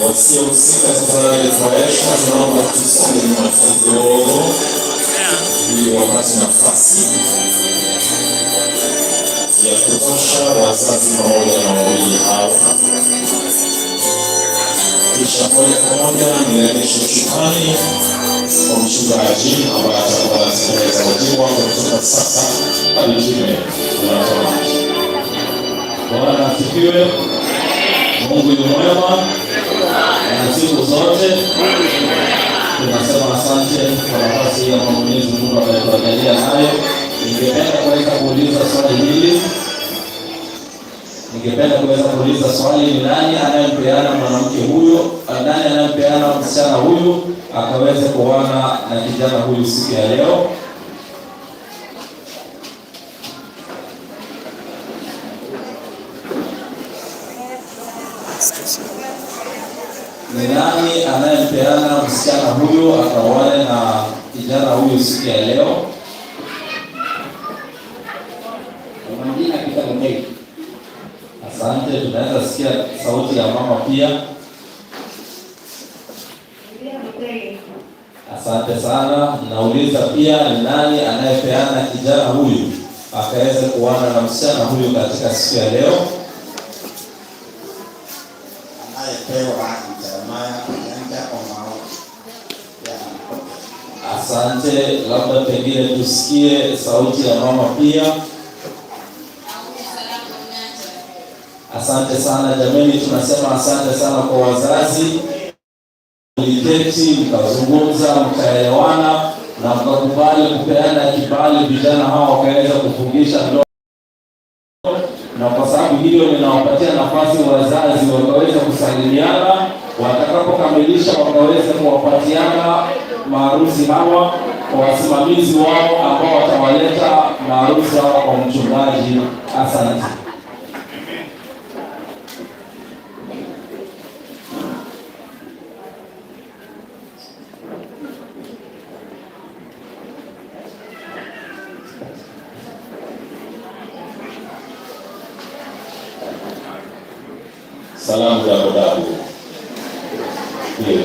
Wasiohusika, tafadhali kwa heshima tunaomba tusonge nyuma kidogo ili wapate nafasi ya kutosha, wazazi pamoja na wawili hao. Kisha moja kwa moja nirejeshe usukani kwa mchungaji ambaye atakuwa anatekeleza wajibu wake kutoka sasa hadi kime unatomaki. Bwana asifiwe. Mungu ni mwema na siku zote. Tunasema asante kwa nafasi hii ambayo Mwenyezi Mungu ametuandalia nayo. Ningependa kuweza kuuliza swali hili, ningependa kuweza kuuliza swali, ni nani anayempeana mwanamke huyo, nani anayempeana msichana huyu akaweze kuoana na kijana huyu siku ya leo? Ni nani anayempeana msichana huyu akaoane na kijana huyu siku ya leo? Kwa majina Peter Mundei. Asante, tunaweza sikia sauti ya mama pia. Asante sana. Nauliza pia ni nani anayepeana kijana huyu akaweze kuoana na msichana huyu katika siku ya leo? Anayepewa ni Jeremiah Onyancha Omao. Ya. Asante, labda pengine tusikie sauti ya mama pia. Asante sana jameni, tunasema asante sana kwa wazazi. Mliketi mkazungumza, mkaelewana na mkakubali kupeana kibali, vijana hawa wakaweza kufungisha ndoa. Na kwa sababu hiyo ninawapatia nafasi wazazi wakaweza kusalimiana, watakapokamilisha wakaweza kuwapatiana maharusi hawa kwa wasimamizi wao ambao watawaleta maharusi hawa kwa mchungaji. Asante. Salamu za bodabu. Hiyo.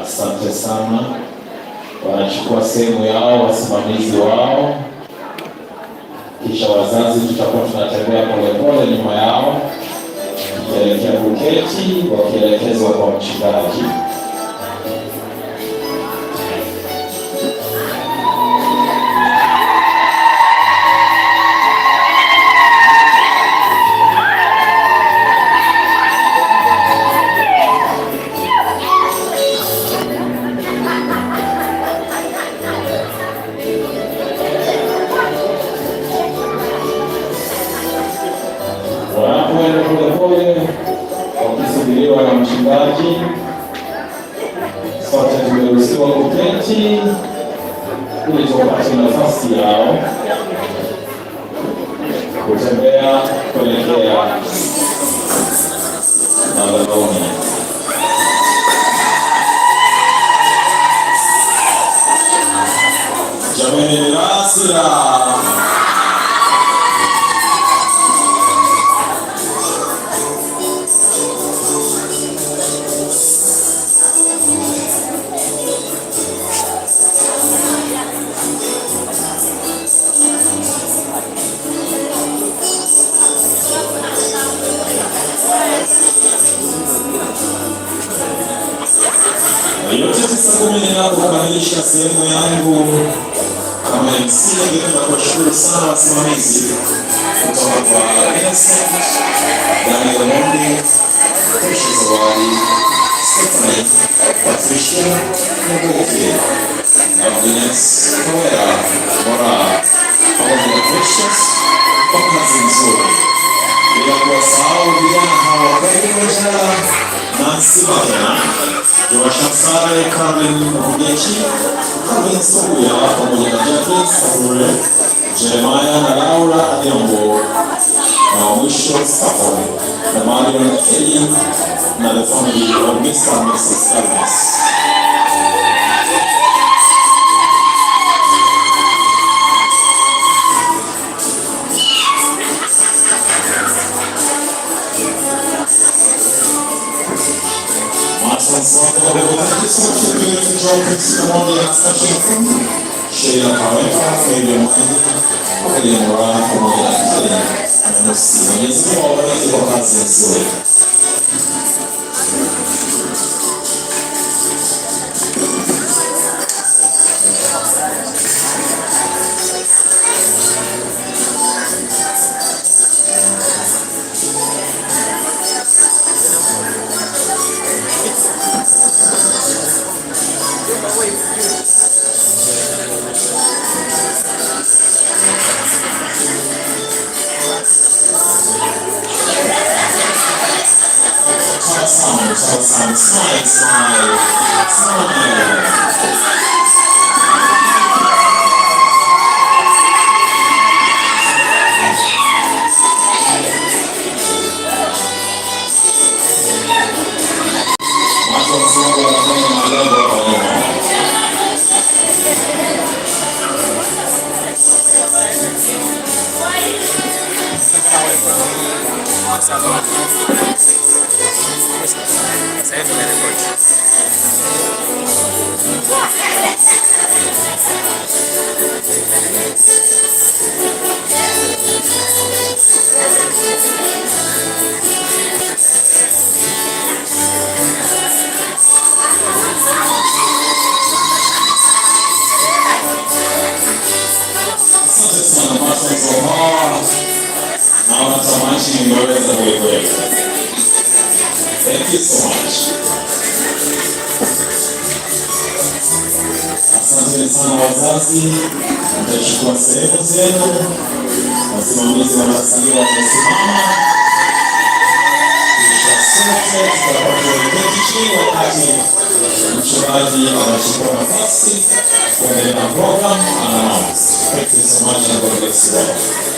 Asante sana. Wanachukua sehemu yao wasimamizi wao, kisha wazazi tutakuwa tunatembea polepole nyuma yao tukielekea kuketi, wakielekezwa kwa mchungaji. Wanapoenda polepole wakisubiriwa na mchungaji. wa kuketi ili tuwapate nafasi yao kutembea kuelekea madhabahuni. Jamani, rasira. Yote 9:10 ninapokamilisha sehemu yangu kama MC, ningependa kuwashukuru sana wasimamizi kutoka kwa Innocent, Daniel Mondi, Pesha Zawadi, Stephanie, Patricia Nyaboke, Agnes Kawera, Mora pamoja na Precious kwa kazi nzuri, bila kuwasahau vijana hawa Kevin Wanjala, Nancy Makena, Joasha Sare, Carlin Rugechi, Calvin Sobuya pamoja na Jacqueline Sabure, Jeremiah na Laura Adhiambo, na wa mwisho Stafford na Marion Eli na the family of Mr. and Mrs. Agnes. Thank you so much for doing the job, Chris Kamondi na Sasha Mkundu, Sheila Kaweka, Mary Mwangi, Madeline Moraa pamoja na Helen Musi. Mwenyezi Mungu awabariki kwa kazi nzuri. Tabasamu, tabasamu, smile, smile, smile. Watu wa msongo wanafanya maajabu hapa nyuma. Sasa hivi tunarekodi. Asante sana Matrons wa Power. Naona tamasha imeweza kweli kweli. Thank you so much. Asanteni sana wazazi, mtachukua sehemu zenu. Wasimamizi wanasalia wamesimama, kisha sote tutakuwa tumeketi chini wakati mchungaji anachukua nafasi kuendelea na program announce. Thank you so much and God bless you all.